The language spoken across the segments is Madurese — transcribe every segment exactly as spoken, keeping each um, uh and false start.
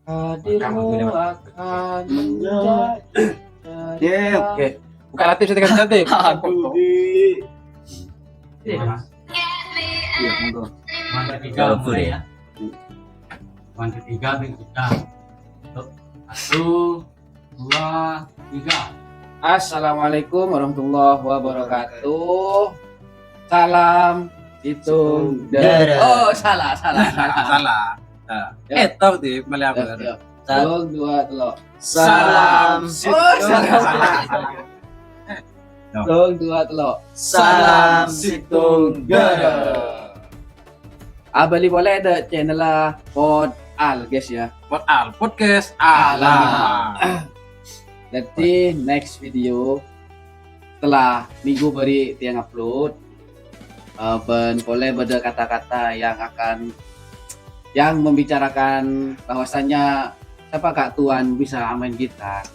Hadirmu akan menjadi. Ye, oke. Buka latih, saya tekan latih. Aduh, di. Iya, Mas. Iya, monggo. Yang ketiga, mulai, ya. Yang ketiga, yang ketiga. Satu, dua, tiga. Assalamualaikum warahmatullahi wabarakatuh. Salam Situng Dara. Oh, salah, salah, salah. Salah. Nah, ya. Eh, tahu sih, malah ya, bener. Ya. Satu, dua, telu. Salam. Oh, Situng. Salah, salah. Satu, dua, telu. Salam Situng Dara. Abali polè dâ' channel Pod Al, guys, ya. Pod Al, podcast Alam. Jadi, next video setelah minggu bâri' tèyang upload, eh, bân polè bâdâ kata-kata yang akan, yang membicarakan bahwasanya siapa Kak Tuan bisa main gitar.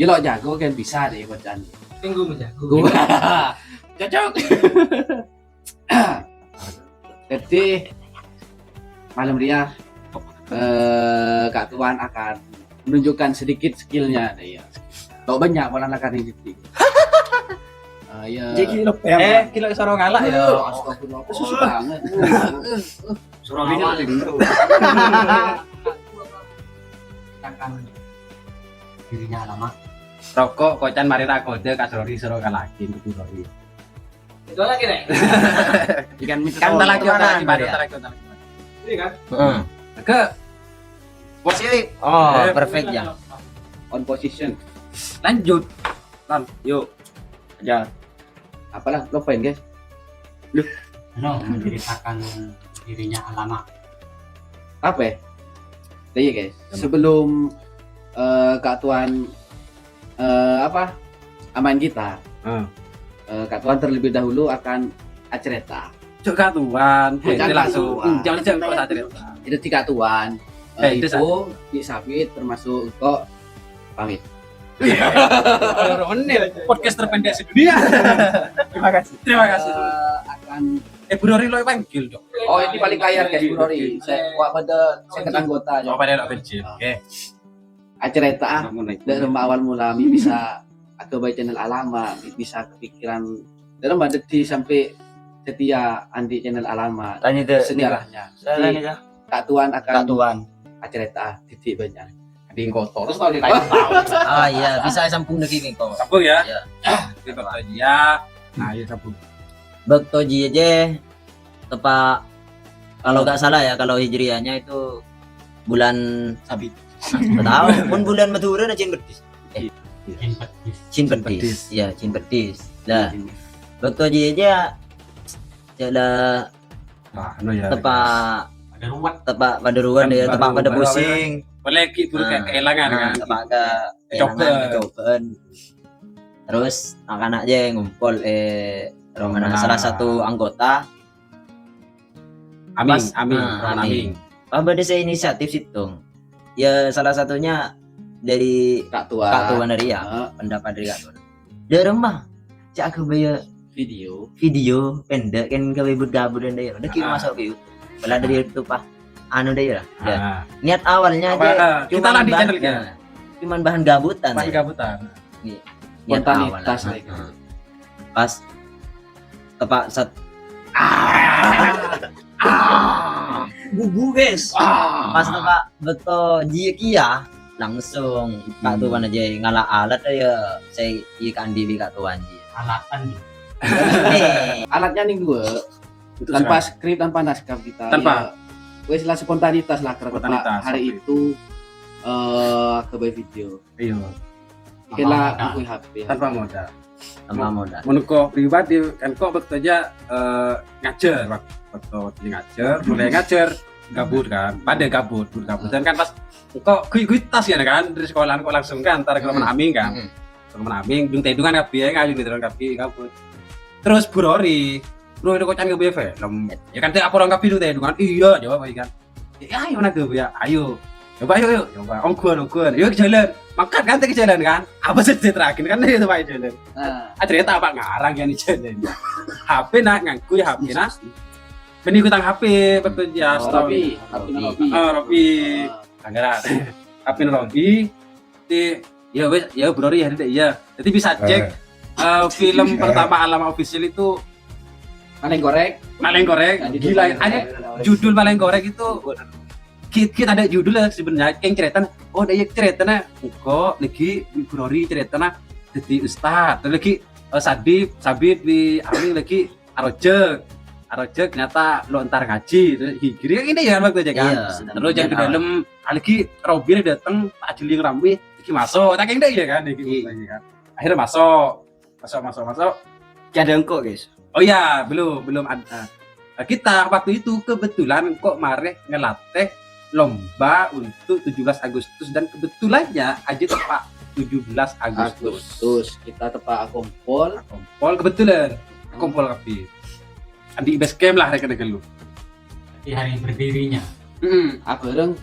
Yâ lo jago kan bisa deh bacaan. Tunggu menjago. Cocok. Jadi, malam rèya, eh, Kak Tuan akan menunjukkan sedikit skillnya, ya. Kok banyak malah akan ini. Ah, ya. Jadi, lo Eh, kilo suruh ngalah ya. Astagfirullah, susu banget. Suruh ngalah itu. Akan dirinya lama. Rokok, kocan, mari ra kodhe, Kak Sori, suruh kalagi, Kak Sori. Itu lagi, Rek. Ikan minta Kan tolong. Talak, talak, talak, ya? Talak, talak. Ini kan? Heeh. Ke. Posisi. Oh, eh, perfect, ya. On position. Lanjut. Lan, yuk. Aja. Apalah, lupain, guys. Loh. No, menceritakan dirinya alamak. Apa ya? Nah, iya, guys. Sama. Sebelum, eh, Kak Tuan, eh, apa? Amain gitar. Ah. Eh, Kak Tuan terlebih dahulu akan acerita. Cok Kak Tuan, eh, jangan langsung. Kak Tuan. Hmm, jangan, jangan kok acerita. Jadi Kak Tuan, eh, eh, itu Ibu, Cik Sabit, termasuk engko' pamit. Iya. Kalau Ronel, podcast terpendek sedunia. Terima kasih. Terima kasih. Eh, akan Eh, Bu Rori lo panggil dong. Oh, ini balik layar, guys, Bu Rori. Saya, wah, pada saya kena anggota, ya. Oh, pada lo kerja. Oke. Acara itu, ah, dari rumah awal mula, mi bisa aghâbây channel Alamak, mi bisa kepikiran. Dari rumah dadi sampai setia andi channel Alamak. Tanya deh, sejarahnya. Saya tanya deh. Jadi, Kak Tuan akan Kak Tuan. Acara itu, ah, titik banyak. Di engko' terus tau di lain tau. Ah, iya, bisa sambung lagi nih, kok. Sambung, ya? Iya. Di Bâkto Jiyâ. Nah, iya, sambung. Bâkto Jiyâ jâ, tepa', kalau nggak salah ya, kalau hijriahnya itu bulan Sabit. Nggak tahu, pon bulan Madhurâ na Cèn Peddhis. Eh, Cèn Peddhis. Cèn Peddhis. Cèn Peddhis. Iya, Cèn Peddhis. Lah, hmm. Bâkto Jiyâ jâ, jâ la Wah, anu ya, tepa' pada ruwet. Tepa' pada ruwet, kan ya, tepa' baru, pada baru pusing. Apalagi baru kayak, ah, kehilangan, ah, kan? Tepa' ke kehilangan, kecobaan. Terus anak-anak aja yang ngumpul, eh, rombongan salah satu anggota. Aming, pas, Aming, ah, Aming. Pas bâdâ sè inisiatif situng. Ya, salah satunya dari Kak Tuan. Kak Tuan dari ya, ah, pendapat dari Kak Tuan. Dâ' remma, ca'na aghâbây video. Video pendek kan, aghâbây gabut-gabutan dâ' iyâ. Udah, kita masuk ke YouTube. Malah dari YouTube, ah. Anu dâ' iyâ. Ah. Niat awalnya aja, ah, kita cuman lah di channel, ya, cuman bahan gabutan. Bahan gabutan. Iya. Niat spontanitas awalnya. Lah itu. Pas tepa' sat-, ah! Ah! Gugu, guys. Ah! Pas tepa' Bâkto Jiyâ kèya, langsung Kak Tuan aja ngala' alat ya, saya iya kandi bi' Kak Tuan jiyâ. Alatan. Eh. Alatnya nih gue. Itu tanpa skrip, tanpa naskah kita. Tanpa. Ya, wes lah, spontanitas lah, karena hari itu, eh, aghâbây video. Iya. Iki lah, tanpa modal. Aku H P. Tanpa modal. Tanpa modal. Menurutku pribadi, kan kok bâkto aja, eh, ngajhâr, Pak. Bâkto aja ngajhâr, mulai ngajhâr, gabut kan. Pada gabut, gabut, gabut. Dan kan pas kok guyut-guyut tas ya kan, dari sekolah kok langsung kan, antar ke rumah Aming kan. Hmm. Ke rumah Aming, dung tedungan kabeh ya, ngayu gitu kan, kabeh gabut. Terus Bu Rori, Bu Rori kocan aghâbây film. Ya kan, tiap orang kabeh dung tedungan, iya, jawab aja kan. Ya, ayo, mana tuh, ya? Ayo. Coba, ayo, ayo. Coba, ongguan, ongguan. Yuk, jalan. Mangkat kan, ke jalan kan? Apa sih, terakhir kan, itu, Pak, jalan. Nah. Ah, ternyata apa ngarang yang di jalan? H P nak, nganggu ya H P nak. Meni utang H P, betul ya, oh, Robi. Robi. Ah, Robi. Ah. Anggaran. Apin Robi, ti, ya wes, ya Bro Ri, ya, ya. Jadi bisa cek, eh, film pertama Alamak Official itu Maleng Korek. Maleng Korek. Gila, ada judul Maleng Korek itu. Kita, kita ada judul lah sebenarnya. Yang cerita, oh, ada yang cerita nah. Kok lagi Bro Ri cerita nah. Jadi ustad. Terus lagi, eh, Sadip, Sabit di Arli lagi arojek. Arojek ternyata lo entar ngaji. Terus gini ini ya waktu aja kan. Iya. Terus yang di dalam lagi Robi datang, tak jeling ramai, lagi masuk. Tak kayak ya kan, lagi kan. Akhirnya masuk. Masuk, masuk, masuk. Ki ada engko', guys. Oh iya, belum, belum ada. Nah, kita waktu itu kebetulan kok mare ngelatih lomba untuk tujuh belas Agustus dan kebetulannya aja tepat tujuh belas Agustus. Agustus, kita tepat akompol. Akompol kebetulan. Akompol kabeh. Andi base camp lah, rek-rek lu. Di hari berdirinya. Hmm. Abareng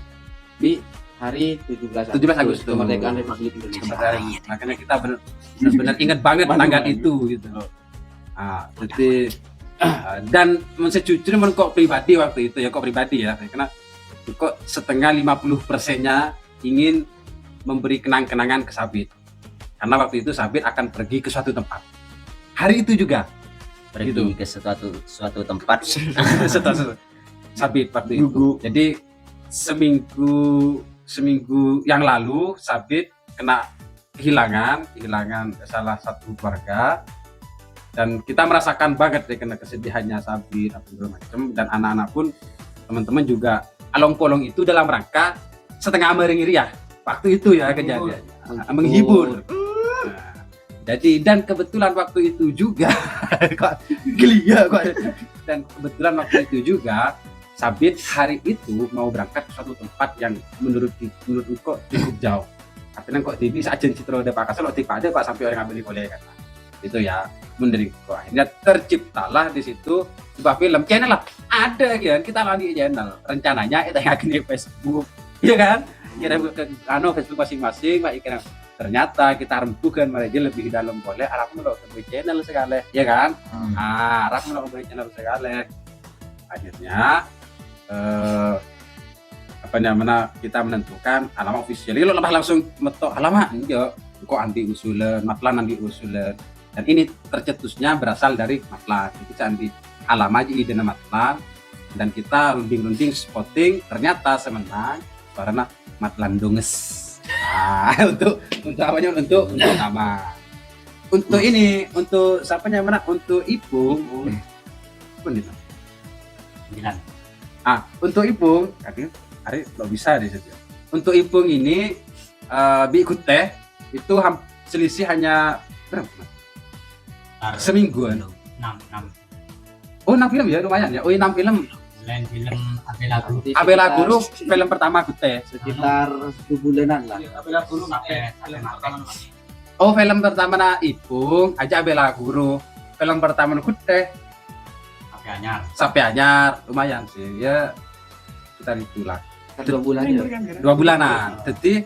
di hari tujuh belas Agustus, tujuh belas Agustus, kemerdekaan Republik Indonesia. Makanya kita benar-benar ingat banget tanggal itu gitu loh. Ah, jadi, ah, dan men sejujurnya men kok pribadi waktu itu ya, kok pribadi ya, karena kok setengah lima puluh persennya ingin memberi kenang-kenangan ke Sabit. Karena waktu itu Sabit akan pergi ke suatu tempat. Hari itu juga. Pergi gitu. Ke suatu, suatu tempat. Suatu, Sabit waktu itu. Jadi seminggu, seminggu yang lalu Sabit kena kehilangan, kehilangan salah satu keluarga. Dan kita merasakan banget deh kena kesedihannya Sabit, apa segala macam. Dan anak-anak pun, teman-teman juga along-polong itu dalam rangka setengah mari ngiri ya. Waktu itu ya kejadian. Menghibur. Nah, jadi dan kebetulan waktu itu juga kok geli ya kok. Dan kebetulan waktu itu juga Sabit hari itu mau berangkat ke suatu tempat yang menurut di- menurut engkau cukup jauh. Artinya kok di bisa aja citra udah pakai lo tiba ada pak sampai orang ngambil boleh kan. Itu ya menurut engkau. Akhirnya terciptalah di situ sebuah film channel lah. Ada kan kita lagi channel. Rencananya itu yang di Facebook. Iya kan? Kira ke anu Facebook masing-masing, Pak, kira ternyata kita rembukan malah dia lebih dalam boleh Arab lo ke channel sekali, ya kan? Hmm. Ah, Arab lo ke channel sekali. Akhirnya eh apa namanya kita menentukan alamat official. Lo lepas langsung metok alamat, enggak. Kok anti usulan, matlan anti usulan. Dan ini tercetusnya berasal dari matlan. Itu saya anti alamat aja ide matlan. Dan kita runding-runding spotting, ternyata semenang karena matlan donges. Ah, untuk untuk apanya untuk untuk nama. Untuk ini, untuk siapa namanya? Untuk Ipung. Pun itu. Sembilan. Ah, untuk Ipung, tadi hari lo bisa di situ. Untuk Ipung ini eh Bi Kuteh itu ham- selisih hanya berapa? Semingguan. Enam, enam. Oh, enam film ya lumayan ya. Oh, enam film. Lain film Abela Guru. Abela Guru film pertama Kuteh. Sekitar satu bulanan lah. Abela Guru Mapet, film pertama. Oh, film pertama na Ipung aja Abela Guru. Film pertama na Kuteh. Sape Anyar. Sape Anyar, lumayan sih ya. Sekitar itulah. Dua bulan ya. Dua bulanan. Jadi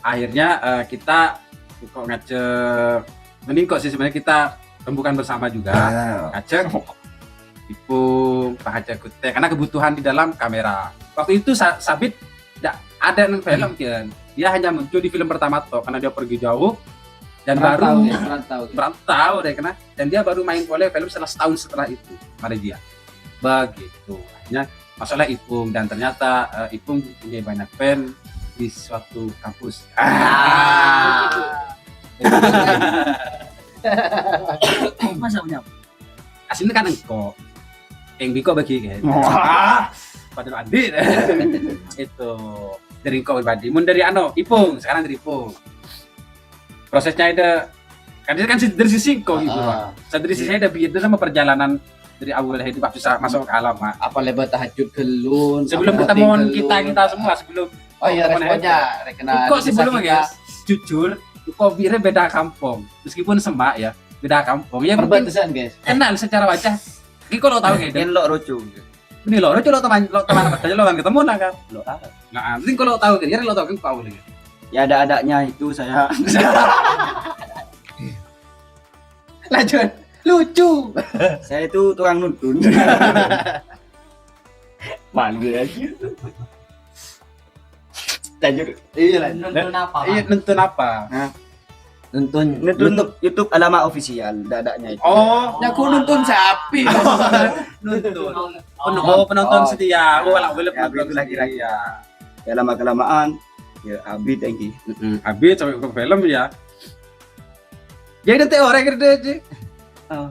akhirnya eh, kita kok ngajak mending kok sih sebenarnya kita rembukan bersama juga. Ngajak Ipung, Pak Haja Kute karena kebutuhan di dalam kamera. Waktu itu Sa- Sabit tidak ada nang film kan. Dia hanya muncul di film pertama toh karena dia pergi jauh dan baru ya, merantau. Merantau deh kena dan dia baru main oleh film setelah setahun setelah itu Malaysia. Begitu. Hanya masalah Ipung dan ternyata uh, Ipung punya banyak fan di suatu kampus. Ah. Masa punya? Aslinya kan engko. Yang biko bagi kan. Wah. Padahal andi itu dari engko pribadi. Mun dari ano Ipung sekarang dari Ipung. Prosesnya itu kan itu kan dari sisi engko gitu. Dari sisi saya ada biar sama perjalanan dari awal hidup habis masuk ke alam. Apa lebar tahajud gelun? Sebelum ketemu kita kita semua sebelum Oh iya responnya. Kok sebelum guys? Jujur, kok bire beda kampung. Meskipun semak ya, beda kampung. Ya mungkin perbatasan guys. Kenal secara wajah. Ini kalau tahu gitu. Kan lo roco. Ini lo roco lo teman lo teman apa aja lo kan ketemu nah kan. Lo tahu. Nah, ini kalau tahu gitu, ya lo tahu kan kau lagi. Ya ada-adanya itu saya. Lanjut. Lucu. Saya itu tukang nuntun. Malu aja. Lanjut. Iya lah. Nonton apa, Iya, Bang? Nonton apa? Hah? Nonton Nonton YouTube. YouTube Alamat Official, dadanya itu. Oh, Nyaku nonton sapi. Nonton. Oh, penonton Oh. setia. Oh, lah, boleh Ya, penonton itulah setia. kira-kira. Ya, lama-kelamaan, ya, habis lagi. Mm-mm. Habis sampai ke film ya. Jadi nanti orang kerja aja. Oh.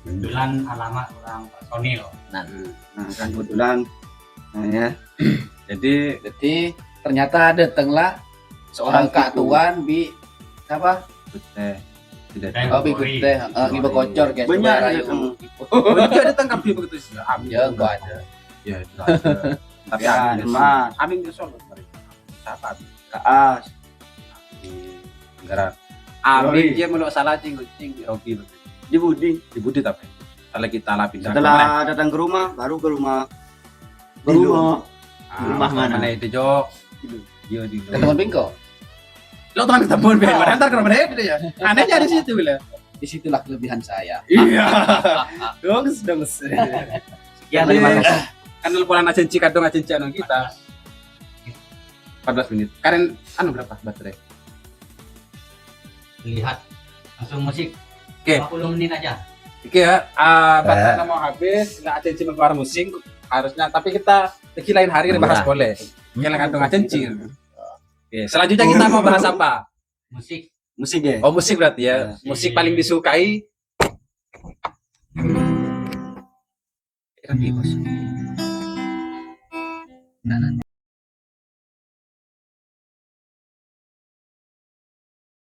Kebetulan alamat orang personil. Nah, Nah, kan kebetulan. Nah, ya. Jadi Jadi ternyata datanglah seorang Orang Kak itu. Tuan bi apa? Gute. Tidak. Eh, Oh, bi Kori. Gute, heeh, ngiba kocor, guys. Banyak Coba yang rayu. datang. Banyak datang kabeh begitu sih. Amin. Ya, enggak ada. Ya, itu ada. Tapi Ya, Amin Mas. Amin ke Solo kemarin. Siapa? Kaas. Di Negara. Amin Robi. Dia melok salah cing cing Robi. Di Budi. Di Budi tapi. Kalau kita lah pindah Setelah kemana? datang ke rumah, baru ke rumah. Ke Dulu. rumah. Ah, Rumah mana? mana itu, Jo? Dulu. Iya, di Ketemu Bingko. Lo teman ketemu Ben, padahal ntar ke rumah dia ya. Anehnya di situ lah. Disitulah kelebihan saya. Iya. Dong, dong. Sekian, terima kasih. Kan teleponan aja Ci kadung aja Ci anu kita. Empat belas menit. Karen anu berapa baterai? Lihat langsung musik. Oke. Lima puluh menit aja. Oke ya, ah, baterainya mau habis, nggak ada izin keluar musik, harusnya, tapi kita lagi lain hari bahas Iya. boleh. Oke, langsung aja, Ci. Oke, selanjutnya kita mau bahas apa? Musik. Musik ya? Oh, musik berarti ya. Ya. Musik paling disukai. Nah, nanti.